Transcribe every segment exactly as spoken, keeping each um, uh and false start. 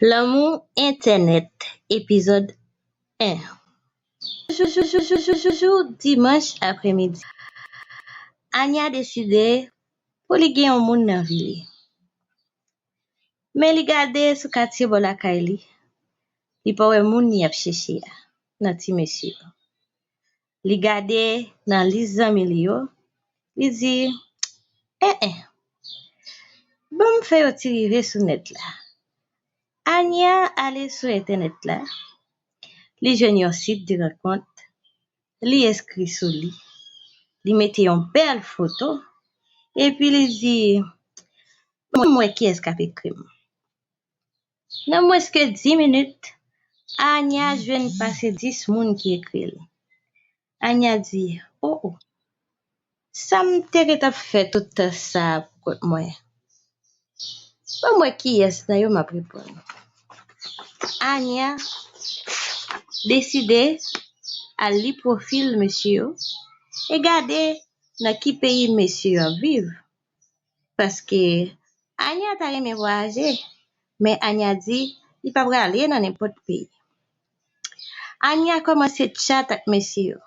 Lanmou entènèt, epizòd en. Jou dimanch aprèmidi, Ania deside pou li gen yon moun nan vi li. Men li gade sou katye bò lakay li, li pa wè moun li ap chèche a nan ti mesye yo. Li gade nan lis zanmi li yo, li di, en en, ban m fè yon ti rive sou nèt la. Ania ale sou entènèt la, li jwenn yon sit de rankont, li enskri sou li, li mete yon bèl foto, epi li di, ban m wè kiyès k ap ekri m. Nan mwens ke dis minit, Ania jwenn pase dis moun ki ekri l. Ania di, o o, sa m te ret ap fè tout tan sa a pou kont mwen? Ban m wè kiyès nan yo m ap reponn. Ania deside al li pwofil mesye yo e gade nan ki peyi mesye yo ap viv. Paske Ania ta renmen vwayaje, men Ania di li pa prale nan nenpòt peyi. Ania kòmanse tchat ak mesye yo.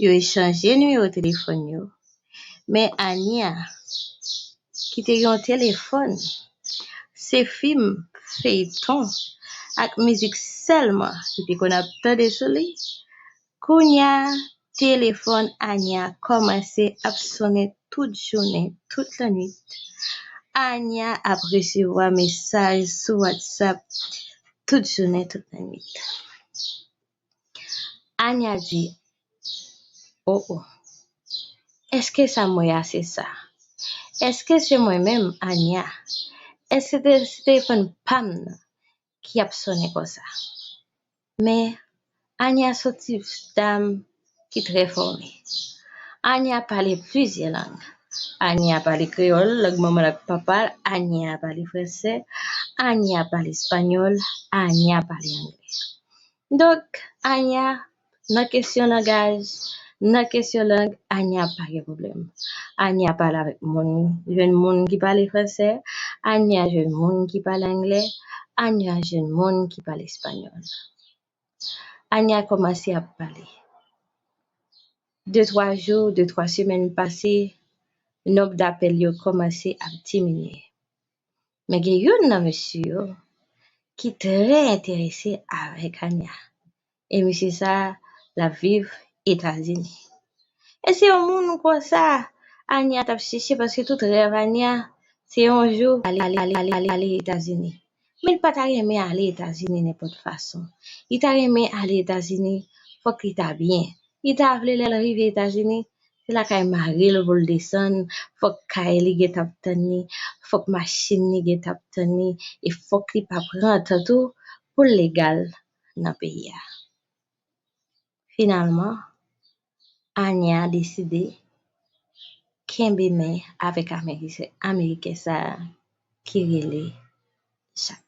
Yo echanje nimewo telefòn yo. Men Ania, ki te gen yon telefòn, se fim, feyton ak mizik sèlman li te konn ap tande sou li. Kounye a, telefòn Ania kòmanse ap sonnen tout jounen, tout lannwit. Ania ap resevwa mesaj sou WhatsApp tout jounen, tout lannwit. Ania di, o o, èske sa m wè a se sa? Èske se mwen menm, Ania? Èske se telefòn pa m nan ki ap sonnen konsa? Men Ania se yon ti dam ki trè fòme. Ania pale plizyè lang. Ania pale kreyòl, lang manman l ak papa l. Ania pale fransè. Ania pale espanyòl. Ania pale anglè. Donk, Ania, nan kesyon langaj, nan kesyon lang, Ania pa gen pwoblèm. Ania pale avèk moun, jwenn moun ki pale fransè. Ania jwenn moun ki pale anglè. Ania jwenn moun ki pale espanyòl. Ania kòmanse ap pale. De twa jou, de twa semèn pase, nonb dapèl yo kòmanse ap diminye. Men gen youn nan mesye yo ki trè enterese avèk Ania. E mesye sa a, l ap viv Etazini. E se yon moun konsa Ania t ap chèche, paske tout rèv Ania, se yon jou ale, ale, ale, ale, ale Etazini. Men li pa ta renmen ale Etazini nenpòt fason. Li ta renmen ale Etazini, fòk li ta byen. Li ta vle lè l rive Etazini, se lakay mari l pou l desann, fòk kay li gentan ap tann li, fòk machin li gentan ap tann li, e fòk li pa pran tan tou pou l legal nan peyi a. Finalman, Ania deside kenbe men avèk Ameriken sa a ki rele Jack.